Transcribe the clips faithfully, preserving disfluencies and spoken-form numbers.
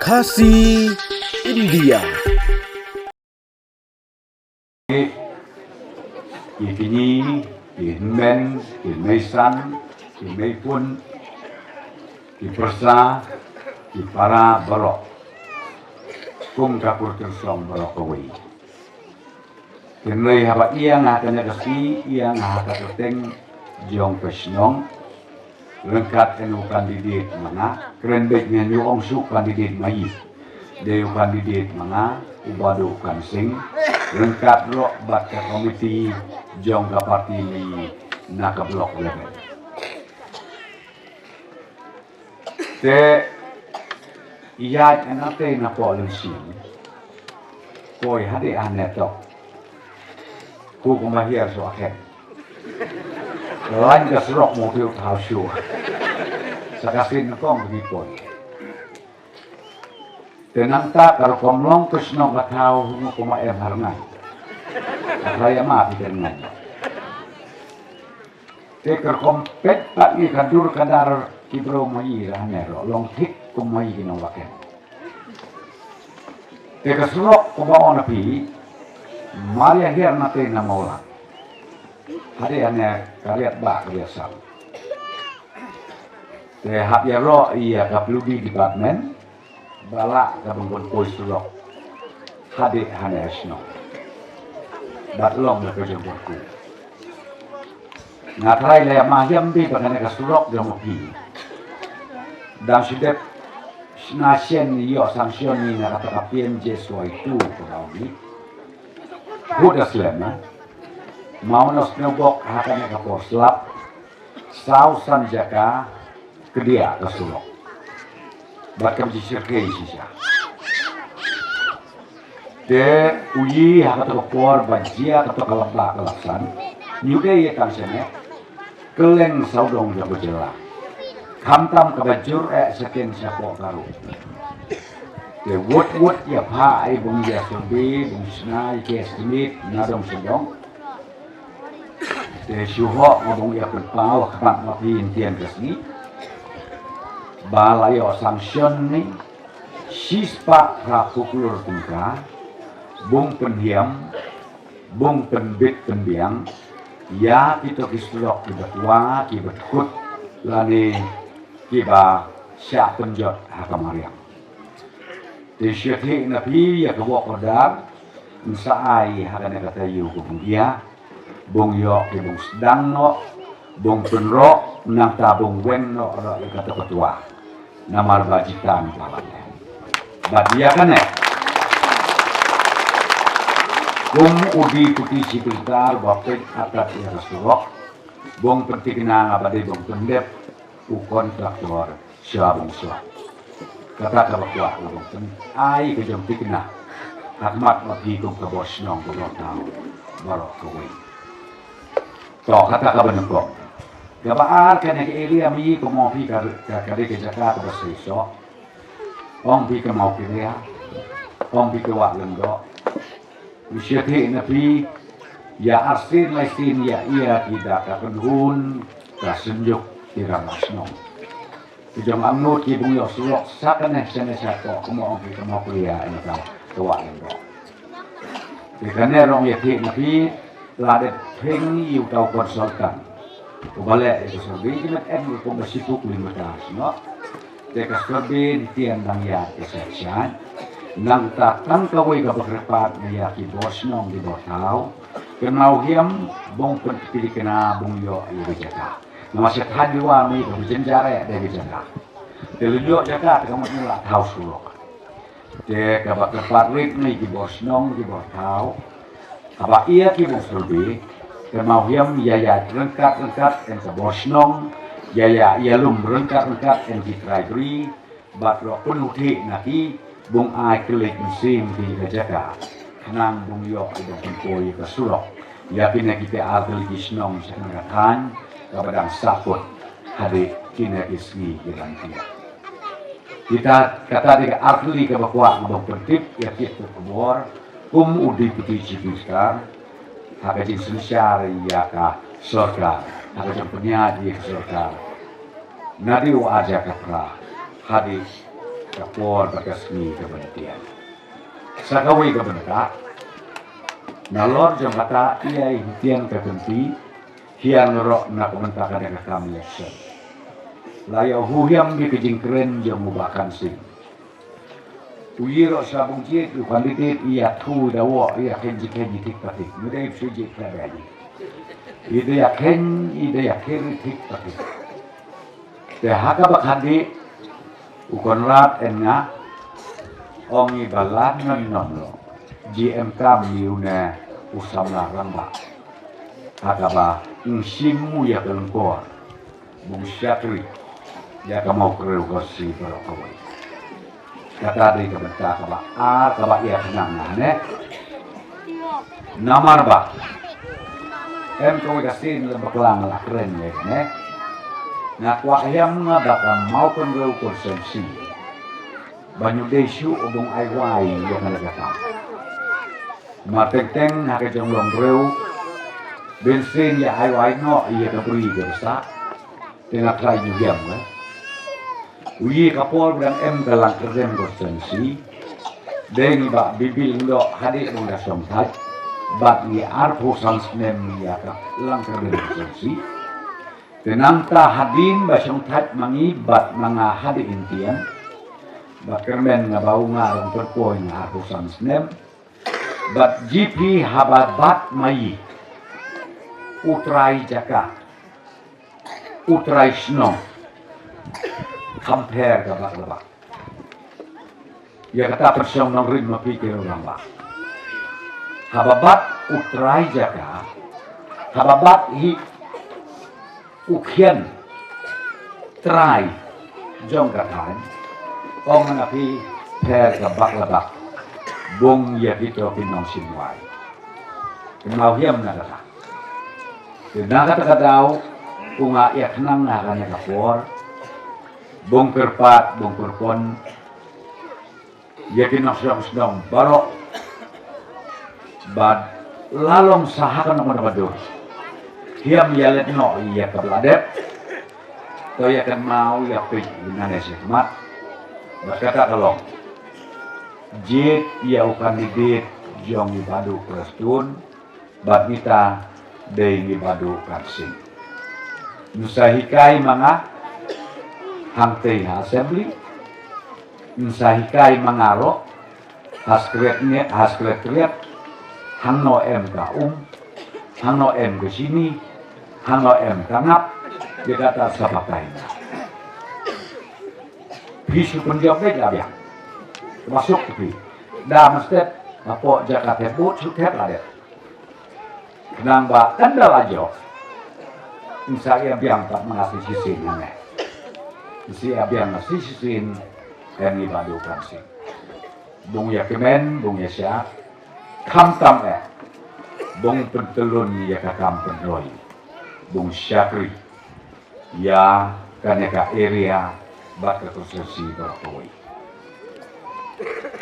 Khasi India. Ki kñi, ki hynmen, ki meisan, ki meipun, ki pyrsa, ki para baroh. Kum ka kur tyrsong baroh kawei. Hynrei haba ïa nga kane ka sngi, ïa nga ha ka kyrteng jong ka shnong. Ryngkat ïa u candidate ma nga, kren beit ngan ïoh ong shuh candidate ma i. Dei u candidate ma nga, u Bah Dukan Singh, ryngkat ruh bad ka komiti jong ka parti ma i na ka block level. Te ïa na te na Paul Singh. Koi hade ane tok. Ku kuma hiar so aken. Lain ka surok mo piu tau shu. Sakasin kong di poi. Tenang ta kar kom long tu shnong ka tau hungu kuma em har ngai. Raya ma pi kan ngai. Te kar kom pet pat ngi ka dur ka dar ki bro ma i ra ne ro long thik kum ma i ki nong waken. Te ka surok kuma ona pi maria hiar na te na mola. Hade ane kariat ba kariat sam. Te hap ya ro iya ka pludi department. Bala ka bengkon koi surok. Hade hane shnong. Bat long na ka jengkon ku. Nga trai le ma hiam bi ba kane ka surok jong pi. Dang shidep shna shen yo sanction ni na kata ka P M J S Y two ko dau ni. Huda slem eh. Mau na snowbok ha kane ka por slap. Saw san jaka kedia ka surok. Bad ka bji syrkei shisha. Te uyi ha kato ka por ba jia kato ka laba ka lasan. Nyu dei ye tang sene. Keleng sawdong jong ka jela. Khamtam ka bajur eh saken syapo karu. Te wut wut ya pha ai bung ya serbi bung sna ya ke estimate na dong sawdong. Te shuho nga bung ya pynpaw khmat ma phi in tian ka sngi. Ba la yo sanction ni. Shispah phra phuklur tyngka. Bung pynhiam. Bung pynbit pynbiang. Ya kito ki surok ki batwa ki batkut. Lane ki ba sha pynjot ha ka mariang. Te shithi na phi ya ka wok order. Nsa ai ha kane ka tayu ka bung ya. Bung yo ki bung sdang no, bung pynro nang ta bung wen no ro ïa kata ka tua. Namar ba jitan palat. Ba dia kane. Kum udi puti si pintar ba pet atat ïa ka surok. Bung penting na nga ba dei bung pendep u kontraktor. Sha bung sha. Kata ka ba kwah la bung ten ai ka jong tikna. Hakmat ma phi kum ka bor shnong ka bor tau. Baroh ka wei. To kata ka ba nyngkong. Ka ba ar kane ka area mi kum ong phi ka ka ka dei ka jaka ka ba sei so. Ong phi ka mau kiria. Ong phi ka wah lengdo. Ngi shia thik na phi ïa arsien laisien ïa ïa ki da ka kynhun ka synjuk ki rangbah shnong. Ki jong angnud ki bung ïoh surok sa kane shane sha ko kumba ong ki kumba phi ïa ïa ka ka wah ïa ka. Ki kane rong ïa thik na phi la dep phi ïa u tau consultant. Uba leh ïa ka survey ki met em kumba shiphew kilometer shnong. Te ka survey ntian dang ïa ka sha sha. Nangta tang kawei kaba kyrpad na ïa ki bor shnong ki bor thaw. Kynmaw hiam bong pynpili kena bong ïoh ïa ka jaka. Namar sha thaiñ Dewa mi kaba jynjar ïa ka jaka. Te leit ïoh jaka te ka mut ngi la thaw surok. Te kaba kyrpad rit ngi ki bor shnong ki bor thaw. Haba ïa ki bor survey, kynmaw hiam ïa ïa ryngkat ryngkat ïa ka bor shnong, ïa ïa ïa lum ryngkat ryngkat ïa ki trai bri, bad ruh pynhutih na ki bung ai klik mynsiem ki ka jaka. Khnang bung ïoh ki bung pynpoi ka surok. Ïa kine kita ar klik ki shnong sha ka thaiñ, kaba dang saput, hadeh kine ki sngi ki dang tiap. Kita kata dei ka ar tylli kaba kwah nga ban pyntip ïa kito ki bor kum u Deputy Chief Minister ha ka jingsynshar ïa ka sorkar ha ka jingpynïaid ïa ka sorkar. Naduh u ar hajar khatphra hadien ka por bad ka sngi ka ban tian. Sa kawei ka bynta, nalor jong kata ïa i tian ka kynti, hiar ngarok na ka bynta ka dei ka kam election. La ïa u hiam bad ka jingkren jong u Bah Kan Sing. U ïa rok sa bung jied u candidate ïa thu da wok ïa khein ji khein ji thik pathik. Mu dei su jied ka dei ji. Ïa dei ïa khein ïa dei ïa khein thik pathik. Te ha kaba khadduh u Conrad en nga ong i ba lad ngan nom lo. Ji em kam ïa une u samla rangbah. Ha kaba ngim shim u ïa ka lyngkor. Bung shakri ïa ka Mawkynrew ka si baroh kawei. Kata dei ka bynta kaba ar kaba ïa khnang nga ne. Namar ba em kawei ka sien lem bakla nga la kren ïa ne. Nga kwah hiam nga da ka Mawkynrew constituency ba ngi dei shu u bung ai wai ïa ka lada ka. Mar teng teng ha ka jong long briew. Bun sien ïa ai wai noh ïa ka bri ka bsa. Te nga trai ju hiam ka. U ïa ka por ba dang em ka Langkyrdem constituency. Dei ngi Bah Bibil Lyngdoh hadien ba nga shong thait. Bad ngi arphew san snem ïa ka Langkyrdem constituency. Te nangta hadien ba shong thait ma ngi bad ma nga hadien tian. Bad kyrmen nga ba u nga rong pyrpoi nga arphew san snem. Bad jingpyni haba bat ma i u trai jaka, u trai shnong, kham pher ka bak la bak. Ïa kata pynshong nongrim ma phi ki rangbah. Haba bat u trai jaka, haba bat hi u khian trai jong ka thaiñ, ong na phi pher ka bak la bak, bung ïa kito ki nongshim wai. Kynmaw hiam na kata. Te na kata ka daw, u nga ïa khnang na kane ka por, bung kyrpad, bung kyrpon, ïa ki nongshong shnong baroh. Bad la long sa ha kano kano ka dur. Hiam ïa let noh ïa ka ba la dep. To ïa kynmaw ïa phi ïa nane shi khmat. Bad kata ka long. Jied ïa u candidate jong i Bah Duh Prestone. Bad ngi ta dei ngi Bah Duh Kan Sing. Ngi sa hikai ma nga hangtei ha assembly. Ngi sa hikai ma nga ruh ha secretariat, ha secretariat. Hangno em ka um, hangno em ka shini, hangno em ka ngap. Ïa kata sa batai nga. Phi shu pynjop beit la biang. Masuk phi. Da mestep hapoh jaka thep vote shu thep la dep. Khnang ba kan da la jop. Ngi sa ïa biang pat ma nga shi shisien hangne. Ngi sa ïa biang ma shi shisien. Kan ngi Bah Duh Kan Sing. Bung ïa kmen, bung ïa shah. Khamtam eh. Bung pyntyllun ïa ka kam pynroi. Bung shakri ïa kane ka area bad ka konstituensi baroh kawei.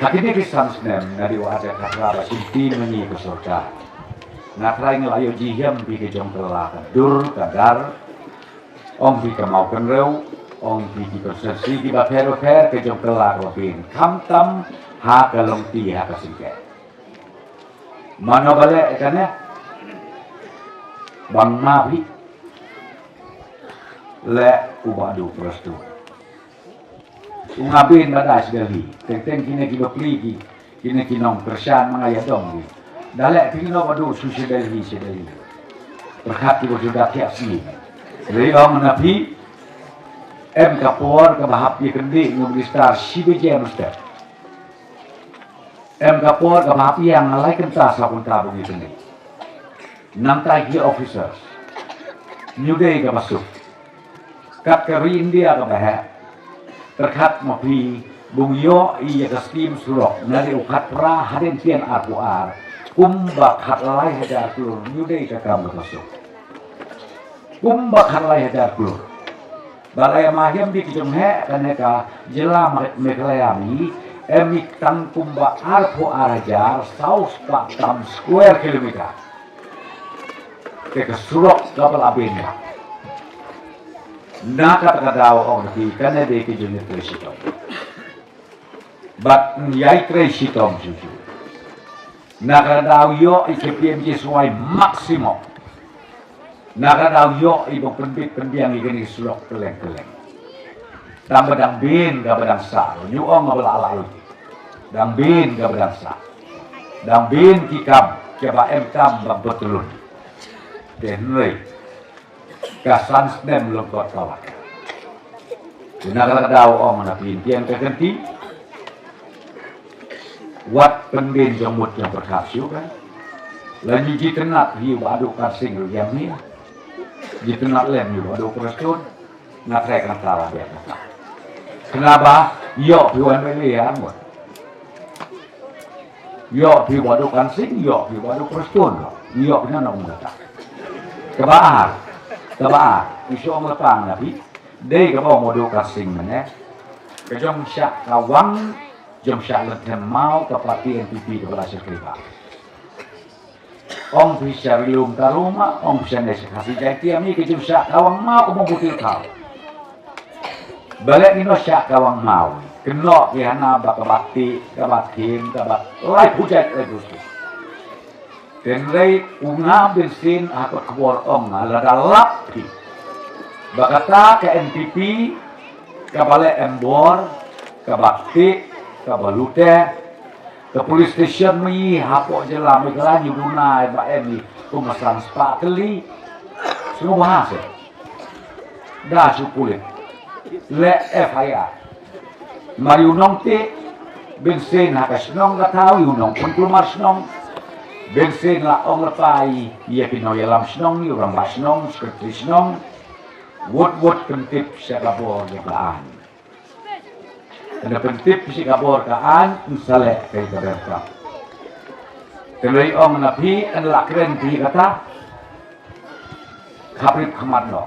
Ha kine ki san snem nga dei u aja khatra ba shim team ngi ka sorkar. Nga trai nga la ïoh jinghiam bad ki jong ka la ka dur ka dar. Ong bad ka Mawkynrew, ong bad ki konstituensi kiba pher bapher ki jong ka la ka ba phin khamtam ha ka longti ha ka syngkien. Mano ba leh kane? Bang ma phi leh u Bah Duh Prestone. U nga bin ba da shi Delhi. Teng teng kine ki bapli ki, kine ki nongkyrshan ma nga ïa dong ki. Da leh phi no Bah Duh shu shi Delhi, shi Delhi. Pyrkhat ki ba shu da thiah shi. Ri ong na phi em ka por kaba hap ïa kyndit ngi minister shi baje mynstep. Em ka por kaba hap ïa nga lai kynta saw kynta bun ïa kane. Nangta ki officers. New Delhi kaba suk. Kat ka ri India kaba heh. Pyrkhat ma phi bun ïoh ïa ka skim surok. Nga dei u khatphra hadien tian arphew ar. Kumba khatlai hajar klur New Delhi ka kam kaba suk. Kumba khatlai hajar klur. Ba la ïa ma hiam bad ki jong heh kane ka jylla Meghalaya mi, em i tang kumba arphew ar hajar saw spah tam square kilometer. Te ka surok kaba la bynta. Na kata ka daw ong ki kane dei ki jong ngi trei shitom. Bad ïai trei shitom shuh shuh. Na ka daw ïoh i KPMG Sawai maximum. Na ka daw ïoh i ba pynbit pynbiang i kane ka surok kylleng kylleng. Tang ba dang bun kaba dang sah, ïoh ong ba la la lut. Dang bun kaba dang sah. Dang bun ki kam, kiba em kam ba btylun. Te hynrei ka san snem lyngkot ka wat. Te na ka daw ong na phi, ym tieng ka kynti. Wat pynbun jong mut jong pyrkhat shuh kan. Lada ngi jied tynnat ïa u Bah Duh Karsing ruh ïa ngi. Jied tynnat lem ïa u Bah Duh Prestone. Nga thrang kan ta la biang kata. Khnang ba ïoh phi wan ba ïa ngut. Ïoh phi u Bah Duh Karsing, ïoh phi u Bah Duh Prestone. Ïoh phi nang ong kata. Kaba ar. Kaba ar. Ïoh ong la pang na phi. Dei kaba ong u Bah Duh Karsing mynne. Ka jong Shah Kawang, jong Shah Lyngthem Maw, ka party NPP kaba la shakri ba. Ong phi sha ri lum ka ruma, ong phi sha ne sha Khasi Jaintia, mi ka jong Shah Kawang Maw ka mong buti thaw. Balei ngin ong Shah Kawang Maw. Kynnoh ki hana ba kaba ti, kaba thim, kaba lai pujat lai busti. Hynrei u nga Bensien ha ka khubor ong nga lada lap phi ba kata ka NPP kaba leh em bor, kaba ti, kaba lute, ka police station mih hapoh jylla Meghalaya ngi duna ba em i kum san spah tylli. Sngewbha se. Da shu pulit. Leh FIR. Mar ïa u nongtei, Bensien ha ka shnong ka thaw, ïa u nongpynkulmar shnong. Bensien la ong la pai, ïa ki nongïalam shnong, ïa u rangbah shnong, sekretari shnong. Wut wut pyntip sha ka bor ïa ka aiñ. Hynda pyntip sha ka bor ka aiñ, yn sa leh kaei kaba donkam. Te lei ong na phi, yn la kren phi kata. Khaprit khmat noh.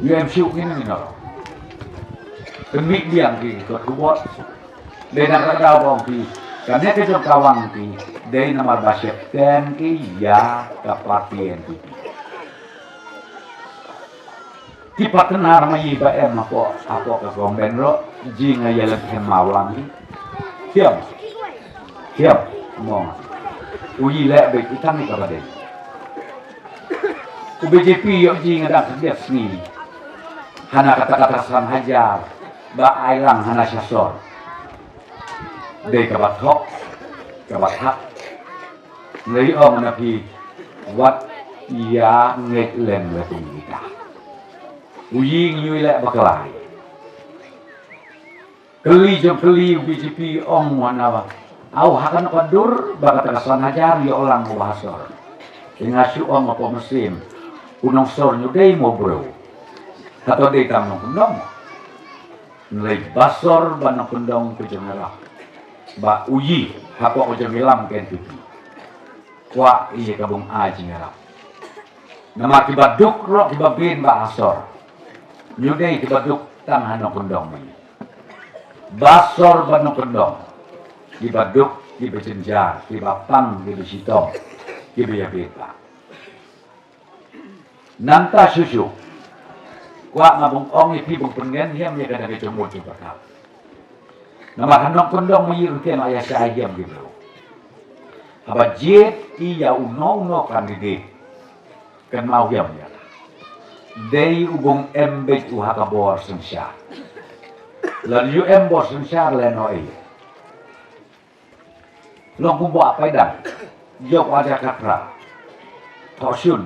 Ïoh em shuh ngin ngin noh. Pynmih biang ki kot kubot. Dei na ka daw ba ong phi. Kane ka jong Kawang phi. Dei namar ba sheptieng ki ïa ka party NPP. Ki partner ma i ba em hapoh, hapoh ka government ruh, jingïaleh hem ma u lang i. Hiam. Hiam. Mo. U i leh bad i tang i ka ba dei. U BJP ïoh jingïadang khyndiat sngi. Hana kata kata san hajar. Ba ai lang hana sha sor. Dei kaba thok. Kaba thak. Ngi ong na phi wat ïa ngeit lem la phi kita. U ïing ïu leh ba klai. Kylli jong kylli u BJP ong wan na ba. Au ha kano ka dur ba kata ka san hajar ïoh lang u ba ha sor. Te nga shu ong hapoh mynsiem. U nongsor ngi dei mo briew. Hato dei tang nongkyndong. Nlei ba sor ba nongkyndong ka jong ngi rap. Ba u i hapoh ka jong ngi lam ka NPP. Kwah ïa ka bung ai jingïarap. Namar kiba duk ruh kiba bun ba ha sor. Ngi dei kiba duk tang ha nongkyndong ngi. Ba sor ba nongkyndong. Kiba duk, kiba jynjar, kiba pang, kiba shitom, kiba ïabit ba. Nangta shuh shuh. Kwah nga bung ong ïa phi bung pyngen hiam ïa ka dang ka jong mut jong pyrkhat. Namar ha nongkyndong ma ïa u tiang ïa shai hiam ki briew. Haba jied ïa uno uno candidate. Kynmaw hiam ïa. Dei u bung em beit u ha ka bor synshar. Lada ïoh em bor synshar lehnoh ei. Long kumba paidbah. Ïoh ka hajar khatphra. Thoh shun.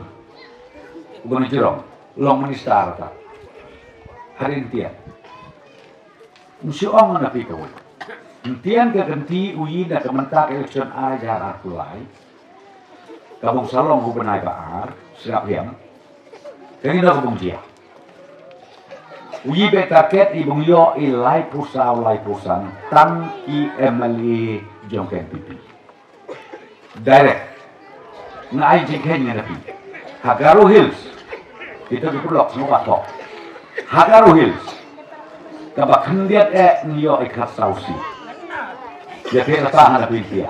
U ban jrong. Long minister ta. Hadien tiang. Ym shu ong na phi kawei. Ym tiang ka kynti u i na ka mynta ka election ar hajar arphew lai. Ka bung sa long u bnai ba ar. Sngap hiam. Ka ngi na ka bung jia. U i beit target i bung ïoh i laiphew saw laiphew san tang ki MLA jong ka NPP. Direct. Nga ai jingkheiñ na phi. Ha Garo Hills. Kita ki pulok semua batok. Ha Garo Hills. Kaba khyndiat eh ngi ïoh i khatsaw seat. Ïa phi kata hana phi pia.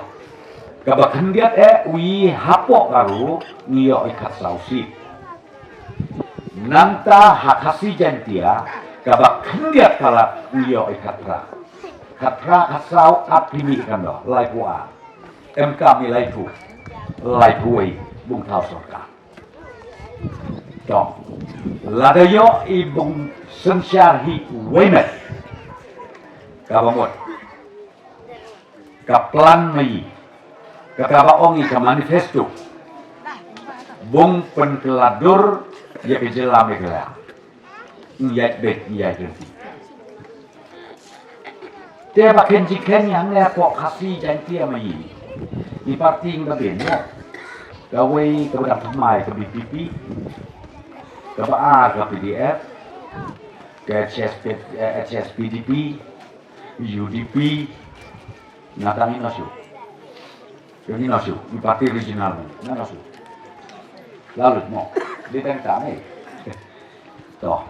Kaba khyndiat eh u i hapoh Garo ngi ïoh i khatsaw seat. Nangta ha Khasi Jaintia, kaba khyndiat palat ngi ïoh i khatphra. Khatphra, khatsaw, ap pynmih kano, laiphew ar. Em kam i laiphew, laiphew wei, bun thaw sorkar. To. Lada ïoh i bun synshar hi wei met. Kaba mut. Ka plan mai. Kaba ong i ka manifesto. Bun pynkylla dur ïa ka jylla Meghalaya. Ïaid beit, ïaid rynti. Te ba khein jingkhein ïa ngi hapoh Khasi Jaiñtia ma ïi. I parti nga ba bun mo. Kawei kaba dang thymmai ka B P P. Kaba ar ka P D F. Ka H S P, eh, H S P D P. U D P. Nga tang ïa nga shu. Ïa nga shu, i parti regional ni, nga shu. Lalu mo, di tang tang eh. To.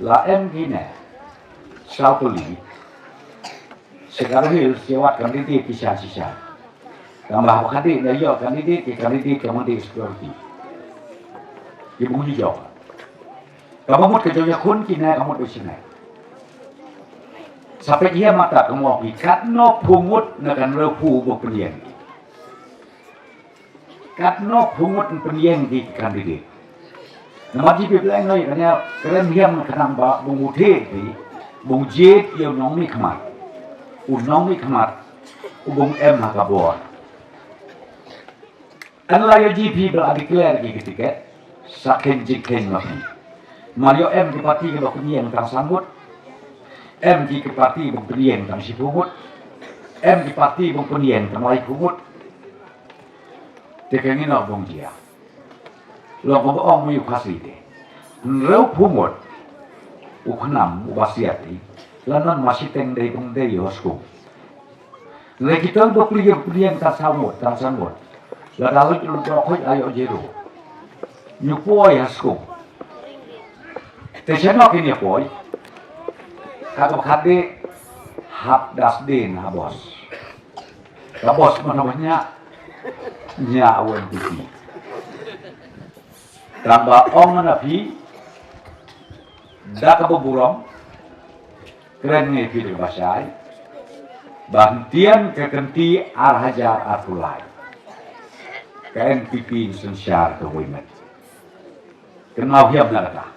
La em kine. Saw puli. Sekarang ni siwat candidate ki sha sha. Tambah apa kadi na yo candidate ki candidate ka mandi security. Ki bun jujur. Kaba mut ka jong ïakhun kine ka mut u sine. Sa peit ïa mata ka mo ki katno phew ngut na ka hynriewphew ba pynïeng. Katno phew ngut pynïeng ki candidate. Namar ji phi pynlong noi kane kren hiam khnang ba bun u theh phi, bun jied ïa u nongmihkhmat. U nongmihkhmat u bun em ha ka bor. Yn la ïoh ji phi ba la declare ki ki tiket, sa khein jingkhein ma phi. Mar ïoh em ki parti kiba pynïeng tang san ngut, em ki ki parti ba pynïeng tang shiphew ngut, em ki parti ba pynïeng tang laiphew ngut. Te ka ngi noh bun jia. Long kaba ong ma ïu Khasi te. Hynriewphew ngut. U khnam, u basiat i. Lano ma shiteng dei bun dei ïoh sku. Lei kita ba pli ïa pli ïa tang san ngut, tang san ngut. Lada lut lut ba khoi ayo jero. Ñu poi ha sku. Te shen nok ini poi. Kata khat de hap das din ha bos. Ka bos mana banyak. Nya awen piti. Tang ba ong na phi. Da kaba burom. Kren ngi phi da kaba shai. Ba hyntian ka kynti ar hajar arphew lai. Ka N P P synshar ka wei met. Kynmaw hiam na kata.